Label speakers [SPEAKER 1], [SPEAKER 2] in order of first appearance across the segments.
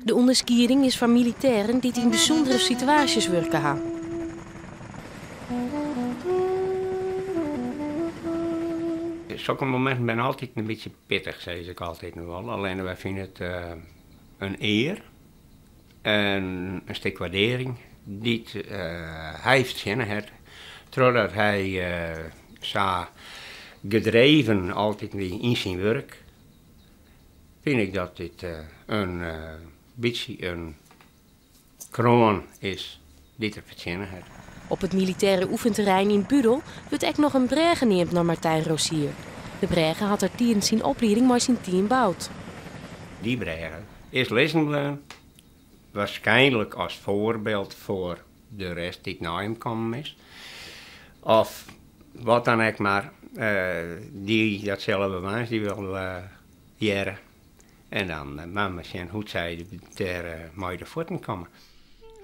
[SPEAKER 1] De ûnderskieding is foar militêren dy't yn bysûndere situaasjes wurke ha.
[SPEAKER 2] Sokke mominten binne altyd in bytsje pittich, sis ik altyd wol. Allinne wy fine it in ear en in stik waardearring dy't hy fertsjinne hat, trochdat hy sa gedreven altyd wie yn syn wurk, fyn ik dat dit in bytsje in kroan is dy't er fertsjinne hat.
[SPEAKER 1] Op it militêre oefenterrein yn Budel wurdt ek noch in brêge neamd nei Martijn Rosier. De brêge hat er tidens syn oplieding mei syn team boud.
[SPEAKER 2] Dy brêge is lizzen bleaun, waarskynlik as foarbyld foar de rest dy't nei him kommen is. Of wat dan ek mar, dy, dat sille we woansdei wol hearre. En dan moatte we sjen hoe't sy dêr mei de fuotten komme.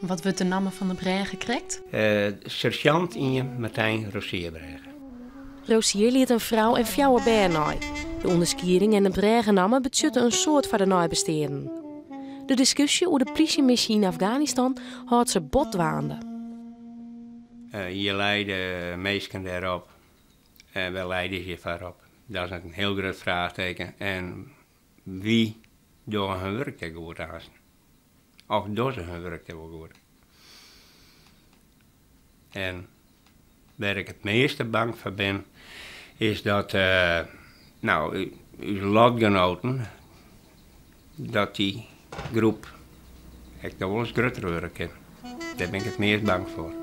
[SPEAKER 1] Wat wurdt de namme fan de brêge krekt?
[SPEAKER 2] Sergeant ien Martijn Rosierbrêge.
[SPEAKER 1] Rosier liet in frou en fjouwer bern nei. De ûnderskieding en de brêgenamme betsjutte in soad foar de neibesteanden. De diskusje oer de plysjemissy yn Afganistan hâldt se bot dwaande.
[SPEAKER 2] Je leide minsken dêrop en wêr leide se je foar op? Dat is in hiel grut fraachteken. En wie dogge hun wurk dêr goed aansten? Of dogge se hun wurk dêr wol goed? En wêr't ik it measte bang foar bin, is dat no, ús lotgenoaten, dat dy groep ek noch wolris grutter wurde kin. Dêr bin ik it meast bang foar.